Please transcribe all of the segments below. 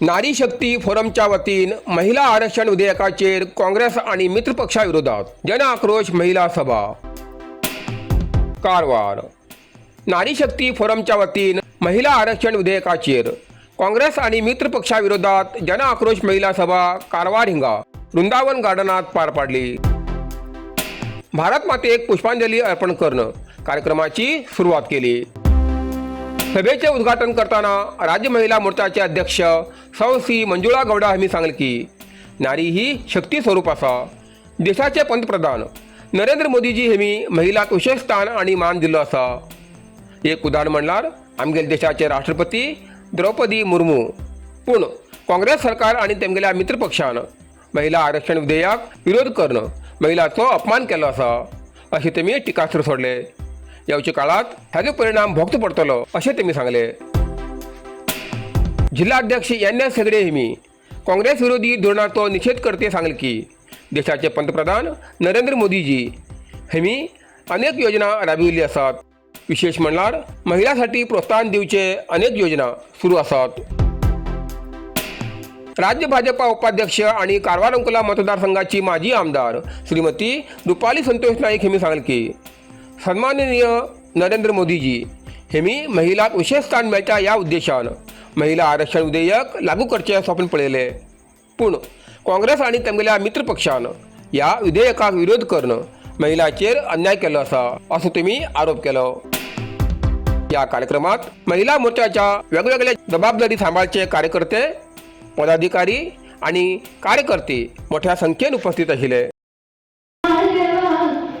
नारी शक्ती फोरमच्या वतीन महिला आरक्षण विधेयकाचेर काँग्रेस आणि मित्र पक्षा विरोधात जन आक्रोश महिला सभा. कारवार. नारी शक्ती फोरमच्या वतीन महिला आरक्षण विधेयकाचेर काँग्रेस आणि मित्र पक्षा विरोधात जन आक्रोश महिला सभा कारवार हिंगा वृंदावन गार्डनात पार पाडली. भारत मातेक पुष्पांजली अर्पण करणं कार्यक्रमाची सुरुवात केली. सभेचे उद्घाटन करताना राज्य महिला मोर्चाचे अध्यक्ष सौ सी मंजुळा गौडा यांनी सांगले की नारी ही शक्ती स्वरूप आसा. देशाचे पंतप्रधान नरेंद्र मोदीजी हेमी महिलाक विशेष स्थान आणि मान दिल्लो आसा. एक उदाहरण म्हणल्यार आमगेले देशाचे राष्ट्रपती द्रौपदी मुर्मू. पूण काँग्रेस सरकार आणि तेमगेल्या मित्र पक्षान महिला आरक्षण विधेयक विरोध करणं महिलाचो अपमान केलो आसा, अशें तेमी टिकास्त्र सोडले. येवच्या काळात हाजो परिणाम भोगचो पडटलो, अशें तेमी सांगले. जिल्हाध्यक्ष एन एस हेगडे हेमी काँग्रेस विरोधी धोरणाचो निषेध करते सांगले की देशाचे पंतप्रधान नरेंद्र मोदीजी हेमी अनेक योजना राबविल्ली आसात. विशेष म्हणल्यार महिलांसाठी प्रोत्साहन दिवचे अनेक योजना सुरू आसात. राज्य भाजपा उपाध्यक्ष आणि कारवार अंकोला मतदारसंघाची माजी आमदार श्रीमती रुपाली संतोष नाईक हेमी सांगले की सन्माननीय नरेंद्र मोदीजी हेमी महिलाक विशेष स्थान मेळटा ह्या उद्देशान महिला आरक्षण विधेयक लागू करचें स्वप्न पळयलें. पूण काँग्रेस आनी तेमगेल्या मित्र पक्षान ह्या विधेयकाक विरोध करून महिलाचेर अन्याय केलो आसा, असो तेमी आरोप केलो. या कार्यक्रमात महिला मोर्चाच्या वेगवेगळ्या जबाबदारी सांबाळचे कार्यकर्ते, पदाधिकारी आणि कार्यकर्ते मोठ्या संख्येन उपस्थित आशिल्ले.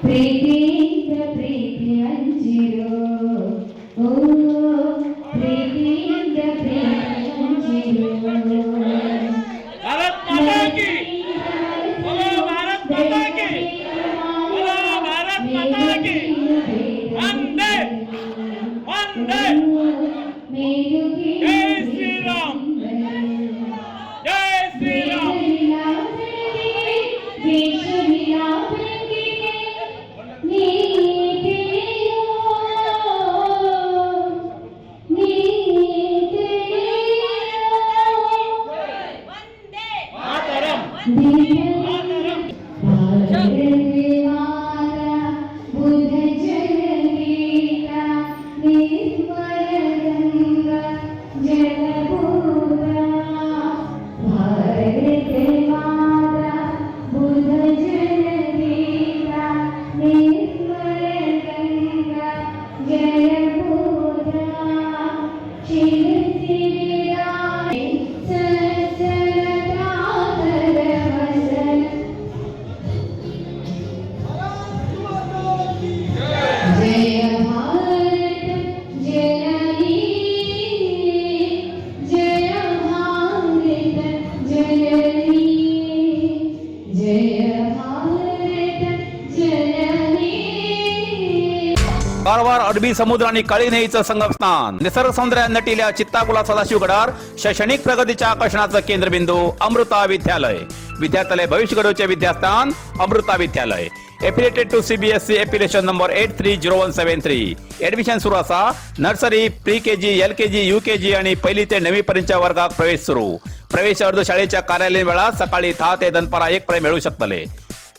ಪ್ರೀತಿಯಿಂದ ಪ್ರೀತಿ ಹಂಚಿರೋ, ಓ ಪ್ರೀತಿಯಿಂದ ಪ್ರೀತಿ ಹಂಚಿರೋ. भारत माता की! बोलो भारत माता की! बोलो भारत माता की! वंदे वंदे! जय श्री राम, जय श्री राम. ದೇಶವಿಲ್ಲ ನೀ ತಿಳಿಯೋ, ನೀ ತಿಳಿಯೋ. मातरम! भारत माता बुध जन गीता निर्मल गंगा जलपूरा, भारत माता बुध जन गीता निर्मल गंगा जलपूरा, शिरसी विराजे सत्सरदातर वसन. जय भारत जननी, जय भारत जननी, जय भारत जननी. कारवार अरबी समुद्र आणि काळी न्हंयीचं संगमस्थान, निसर्ग सौंदर्यात नटिल्या चित्ताकुला सदाशिवगडार शैक्षणिक प्रगतीच्या आकर्षणाचं केंद्रबिंदू अमृता विद्यालय. विद्यार्थ्यालय भविष्य घडवचे विद्यास्थान अमृता विद्यालय. Affiliated to CBSE, affiliation number 830173. Admission सुरू असा. Nursery, pre KG, LKG, UKG आणि पहिली ते नववी पर्यंतच्या वर्गात प्रवेश सुरू. प्रवेश अर्ज शाळेच्या कार्यालयीन वेळात सकाळी 10 ते दनपारा 1 पर्यंत मिळू शकतले.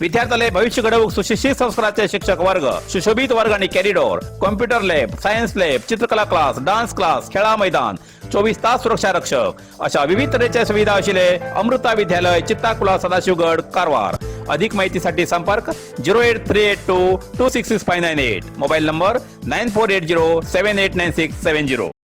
विद्यार्थ्याला भविष्य घडवूक सुशिक्षित संस्काराचे शिक्षक वर्ग, सुशोभित वर्ग आणि corridor, computer lab, science lab, चित्रकला क्लास, डान्स क्लास, खेळा मैदान, 24 तास सुरक्षा रक्षक अशा विविध तऱ्हेच्या सुविधा असलेले अमृता विद्यालय, चित्ताकुला, सदाशिवगड, कारवार. अधिक माहितीसाठी संपर्क 08382266598, mobile number 9480789670.